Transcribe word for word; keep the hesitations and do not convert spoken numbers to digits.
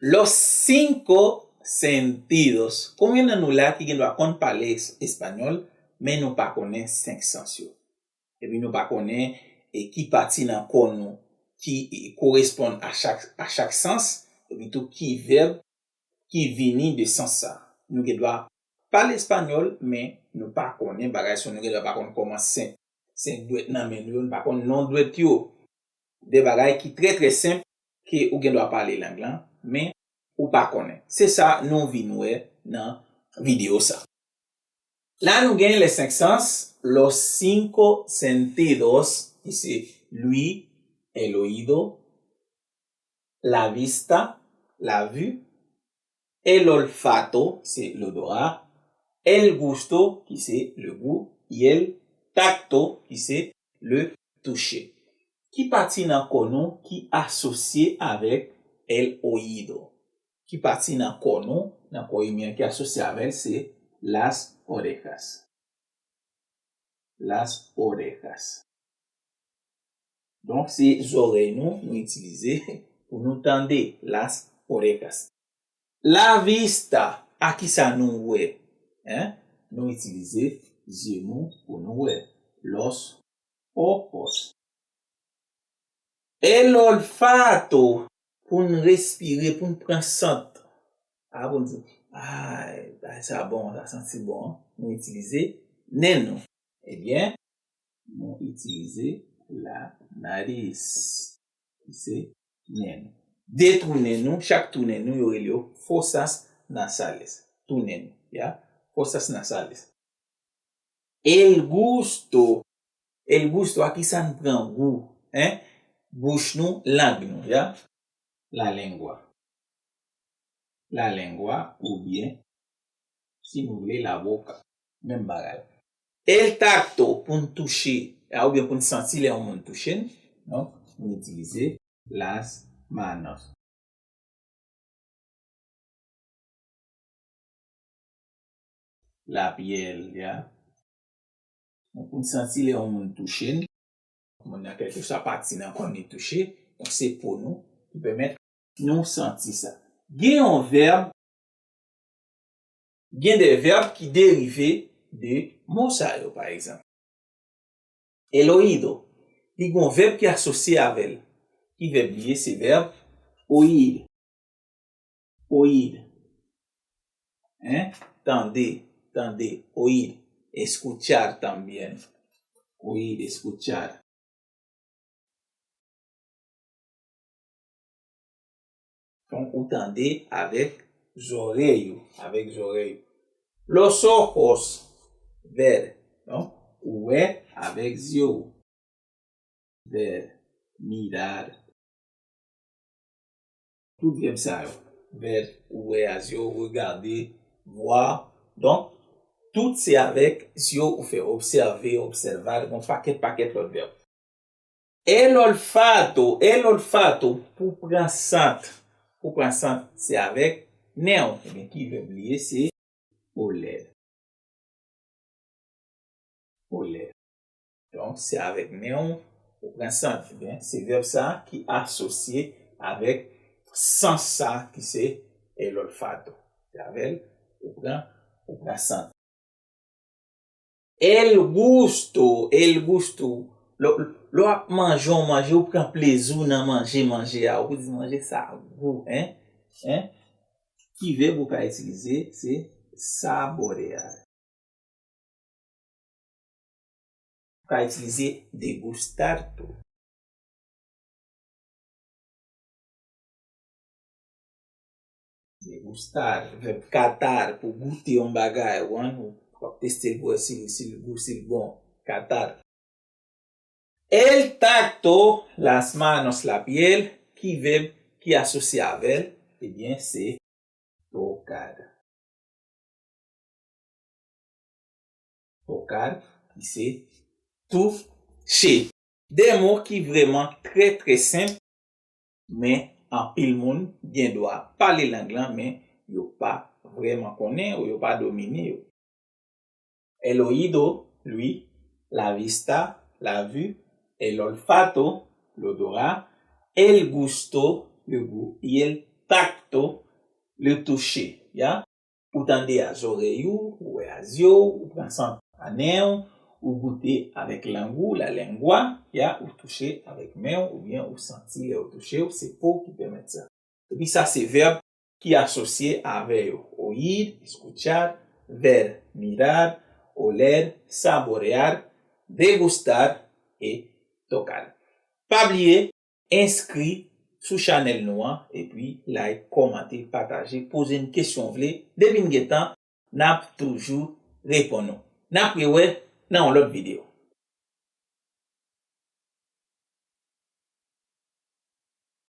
Los cinco sentidos. Konbyen nan nou la ki gendwa konn pale es-, espanyòl, men nou pa konnen senk sans yo? Epi nou pa konnen, e, ki pati nan kò nou ki, e, koresponn a chak, a chak sans, epi tou ki vèb ki vini de sans sa. Nou gendwa pale espanyòl, men nou pa konnen bagay sa yo, nou gendwa pa konn kòman senk, senk dwèt nan men nou yo, nou pa konn non dwèt yo. De bagay ki trè, trè senp ke ou gendwa pale lang lan, men ou pa konnen. Se sa nou vin wè nan videyo sa. La nou gen les senk sans, los cinco sentidos, ki se l'ouïe, el oído, la vista, la vue, el olfato, se l'odorat, el gusto, ki se le goût, y el tacto, ki se le toucher. Ki pati nan kò nou ki asosye avèk el oído? Ki pati nan kò nou, nan kò imen an ki asosye avè l, se las orejas. Las orejas. Donk, se zòrèy nou, nou itilize pou nou tande, las orejas. La vista, a ki sa nou wè? Hein? Nou itilize zye nou pou nou wè. Los ojos. El olfato, pou n respire, pou n pran sant. A, pou n di, ay, bagay sa bon, sa santi bon. Nou itilize nen nou. Ebyen, nou itilize la nariz, ki se nen nou. De twou nen nou, chak twou nen nou, yo rele yo fosas nasales. Twou nen nou, ya, fosas nasales. El gusto, el gusto, a ki sa n pran gou, hein? Bouch nou, lang nou, ya. La lengua. La lengua, oubyen, si nou vle, la boca. Menm bagay. El tacto, pou n touche, a, oubyen pou n santi lè yon moun touche n. Donk, nou itilize las manos. La piel, ya. Donk, pou n santi lè yon moun touche n, moun nan kèlkeswa pati nan kò n li touche, donk se po nou ki pèmèt nou santi sa. Gen yon vèb, gen de vèb ki derive de mo sa yo, pa egzanp. El oído, li gon vèb ki asosye avè l. Ki vèb li ye? Se vèb oír. Oír. Hein? Tande, tande, oír. Escuchar también. Oír, escuchar. Donk, ou tande avèk zòrèy ou, avèk zòrèy ou. Los ojos, ver, donk, ou wè avèk zye w. Ver, mirar. Tout vèb sa yo. Ver, ou wè a zye w, regarder, voir. Donk, tout se avèk zye w ou fè observer, observar, gon pakèt, pakèt lòt vèb. El olfato, el olfato, pou pran sant. Pou pran sant, se avèk nen w. Ebyen, ki vèb li ye? Se oler. Oler. Donk, se avèk nen w ou pran sant. Ebyen, se vèb sa ki asosye avèk sans sa ki se el olfato. Se avè l ou pran, ou pran sant. El gusto, el gusto. Lè, lè w ap manje yon manje, ou pran plezi w nan manje, manje a. Ou di manje sa gou, hein? Hein? Ki vèb ou ka itilize? Se saborear. Ou ka itilize degustar tou. Degustar, vèb catar, pou goute yon bagay, ou konprann, ou ap teste l pou wè si l, si l gou, si l bon. Catar. El tacto, las manos, la piel, ki vèb ki asosye avè l? Ebyen, se tocar. Tocar, ki se touche. De mo ki vrèman trè, trè senp, men anpil moun gen dwa pale lang lan, men yo pa vrèman konnen ou yo pa domine yo. El oído, l'ouïe, la vista, la vue, el olfato, l'odorat, el gusto, le goût, y el tacto, le toucher, ya. Ou tande a zòrèy ou, ou wè a zye w, ou pran sant a nen w, ou goute avèk lang ou, la lengua, ya, ou touche avèk men w, oubyen ou santi lè yo touche w, se po w ki pèmèt sa. Epi sa se vèb ki asosye avè yo, oír, escuchar, ver, mirar, oler, saborear, degustar e tocar. Pa bliye, enskri sou chanèl nou an, epi like, kòmante, pataje, poze n kesyon w vle, depi n gen tan, n ap toujou reponn ou. N ap rewè nan yon lòt videyo.